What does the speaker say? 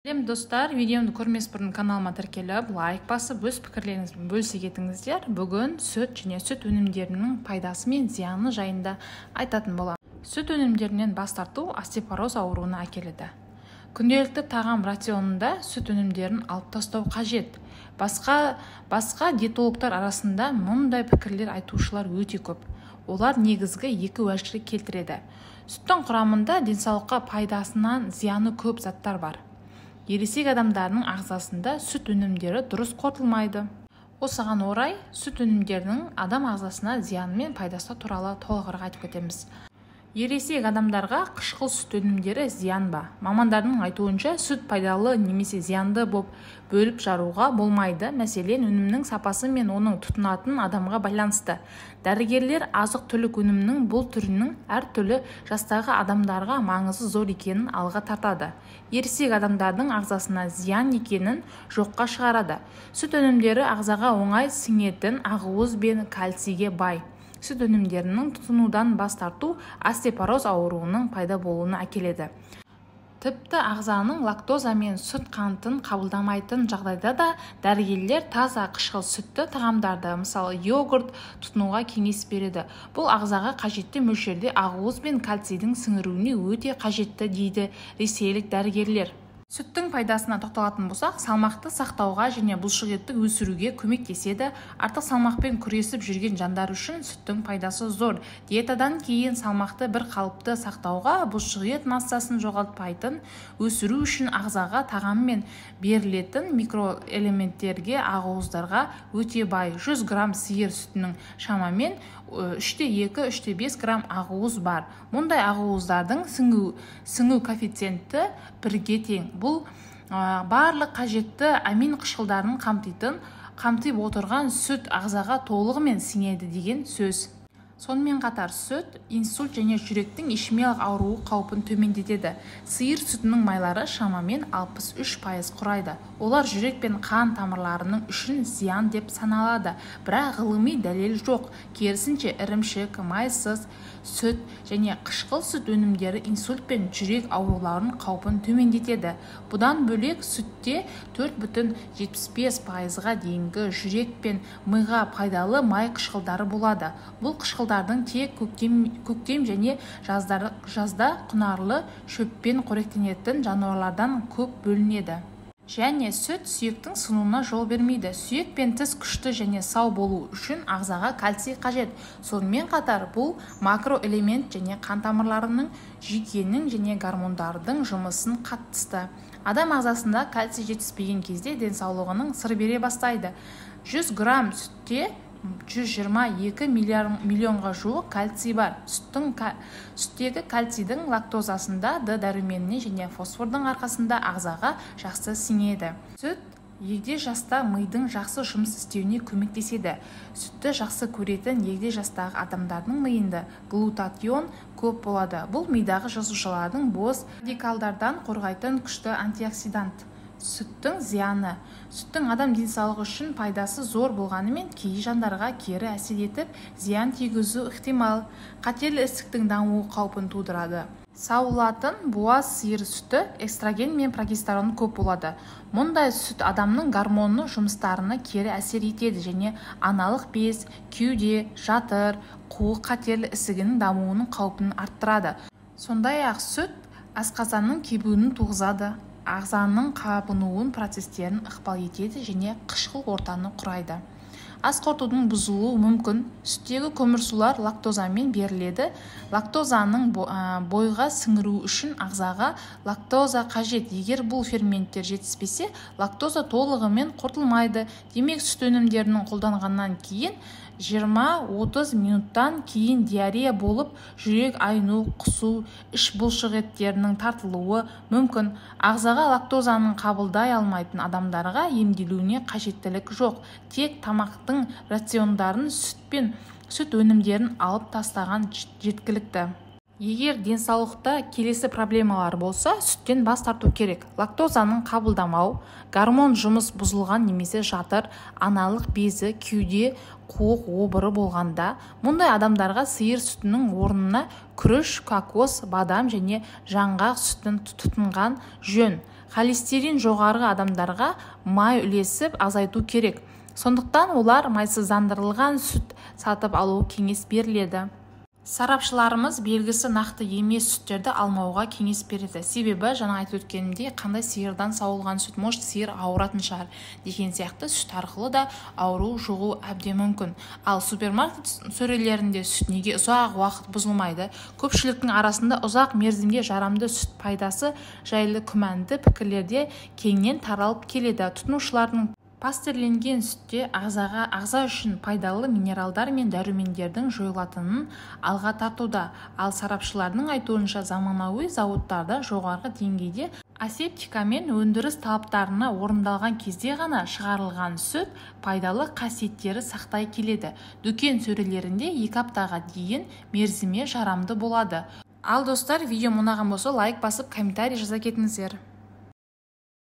Сәлем, достар! Видеомды көрмес бұрын каналыма тіркеліп, лайк басып, өз пікірлеріңізбен бөлісе кетіңіздер. Бүгін сүт және сүт өнімдерінің пайдасы мен зияны жайында айтатын боламын. Сүт өнімдерінен бас тарту остеопороз ауруына әкеледі. Күнделікті тағам рационында сүт өнімдерін алып тастау қажет. Басқа диетологтар арасында мұндай пікірлер айтушылар өте көп. Олар негізгі екі уәжді келтіреді. Сүттің құрамында денсаулыққа пайдасынан зияны көп заттар бар. Ересек адамдардың ағзасында сүт өнімдері дұрыс қорытылмайды. Осыған орай сүт өнімдерінің адам ағзасына зияны мен пайдасы туралы толығырақ айтып кетеміз. Ересек адамдарға қышқыл сүт өнімдері зиян ба? Мамандардың айтуынша, сүт пайдалы немесе зиянды боп бөліп жаруға болмайды. Мәселен, өнімнің сапасы мен оның тұтынатын адамға байланысты. Дәрігерлер азық-түлік өнімінің бұл түрінің әртүрлі жастағы адамдарға маңызы зор екенін алға тартады. Ересек адамдардың ағзасына зиян екенін жоққа шығарады. Сүт өнімдері ағзаға оңай сіңетін ақуыз бен кальцийге бай. Сүт өнімдерінің тұтынудан бас тарту остеопороз ауруының пайда болуына әкеледі. Тіпті ағзаның лактоза мен сүт қантын қабылдамайтын жағдайда да дәрігерлер таза қышқыл сүтті тағамдарды, мысалы йогурт, тұтынуға кеңес береді. Бұл ағзаға қажетті мөлшерде ақуыз бен кальцийдің сіңіруіне өте қажетті, дейді ресейлік дәрігерлер. Сүттің пайдасына тоқталатын болсақ, салмақты сақтауға және бұлшықетті өсіруге көмектеседі. Артық салмақпен күресіп жүрген жандар үшін сүттің пайдасы зор. Диетадан кейін салмақты бір қалыпты сақтауға, бұлшықет массасын жоғалтпайтын өсіру үшін ағзаға тағаммен берілетін микроэлементтерге, ақуыздарға өте бай. 100 грамм сиыр сүтінің шамамен 3,2-3,5 грамм ақуыз бар. Мұндай ақуыздардың сіңу коэффициенті бірге тең. Бұл барлық қажетті амин қышқылдарын қамтып отырған сүт ағзаға толығымен сіңеді деген сөз. Сонымен қатар сүт инсульт және жүректің ишемиялық ауруы қаупін төмендетеді. Сиыр сүтінің майлары шамамен 63% құрайды. Олар жүрек пен қан тамырларының үшін зиян деп саналады, бірақ ғылыми дәлел жоқ. Керісінше, ірімшік, майсыз сүт және қышқыл сүт өнімдері инсульт пен жүрек ауруларының қаупін төмендетеді. Бұдан бөлек сүтте 4,75%-ға дейінгі жүрек пен миға пайдалы май қышқылдары болады. Бұл қышқылдардың тек көктем және жазда құнарлы шөппен қоректенетін жануарлардан көп бөлінеді. Және сүт сүйектің сынуына жол бермейді. Сүйек пен тіс күшті және сау болу үшін ағзаға кальций қажет. Сонымен қатар бұл макроэлемент және қан тамырларының, жүйкенің және гормондардың жұмысын қатысты. Адам ағзасында кальций жетіспеген кезде денсаулығының сыр бере бастайды. 100 грамм сүтте 122 миллионға жуық кальций бар. Сүттегі кальцийдің лактозасында, Д дәруменіне және фосфордың арқасында ағзаға жақсы сіңеді. Сүт егде жаста мидың жақсы жұмыс істеуіне көмектеседі. Сүтті жақсы көретін егде жастағы адамдардың миында глутатион көп болады. Бұл мидағы жасушалардың бос радикалдардан қорғайтын күшті антиоксидант. Сүттің зияны. Сүттің адам денсаулығы үшін пайдасы зор болғанымен, кей жандарға кері әсер етіп, зиян тигізу ықтимал. Қатерлі ісіктің дамуы қаупін тудырады. Сауылатын буаз сиыр сүті эстроген мен прогестерон көп болады. Мұндай сүт адамның гормонны жұмыстарына кері әсер етеді және аналық без, кеуде, жатыр, қуық қатерлі ісігінің дамуының қаупін арттырады. Сондай-ақ сүт асқазанның кебуін туғызады, ағзаның қабынуын процестерін ықпал етеді және қышқыл ортаны құрайды. Ас қорытудың бұзылуы мүмкін. Сүттегі көмірсулар лактозамен беріледі. Лактозаның бойға сіңіру үшін ағзаға лактоза қажет. Егер бұл ферменттер жетіспесе, лактоза толығымен қорытылмайды. Демек, сүт өнімдерінің қолданғаннан кейін 20-30 минуттан кейін диарея болып, жүрек айну, құсу, іш бұлшық еттерінің тартылуы мүмкін. Ағзаға лактозаның қабылдай алмайтын адамдарға емделуіне қажеттілік жоқ. Тек тамақтың рациондарын сүт пен сүт өнімдерін алып тастаған жеткілікті. Егер денсаулықта келесі проблемалар болса, сүттен бас тарту керек. Лактозаның қабылдамау, гормон жұмыс бұзылған немесе жатыр, аналық безі, кеуде, қуық обыры болғанда, мұндай адамдарға сиыр сүтінің орнына күріш, кокос, бадам және жаңғақ сүтін тұтынған жөн. Холестерин жоғары адамдарға май үлесін азайту керек. Сондықтан олар майсыздандырылған сүт сатып алуы кеңес беріледі. Сарапшыларымыз белгісі нақты емес сүттерді алмауға кеңес береді. Себебі, жаңа айтып өткенімдей, қандай сиырдан сауылған сүт, может, сиыр ауыратын шығар деген сияқты, сүт арқылы да ауру жұғуы әбден мүмкін. Ал супермаркет сөрелерінде сүт неге ұзақ уақыт бұзылмайды? Көпшіліктің арасында ұзақ мерзімге жарамды сүт пайдасы жайлы күмәнді пікірлер де кеңінен таралып келеді. Тұтынушылардың пастерленген сүтте ағза үшін пайдалы минералдар мен дәрумендердің жойылатынын алға тартуда. Ал сарапшылардың айтуынша, заманауи зауыттарда жоғарғы деңгейде асептика мен өндіріс талаптарына орындалған кезде ғана шығарылған сүт пайдалы қасиеттері сақтай келеді. Дүкен сөрелерінде 2 аптаға дейін мерзімге жарамды болады. Ал, достар, видеом ұнаған болса, лайк басып, комментарий жаза кетіңіздер.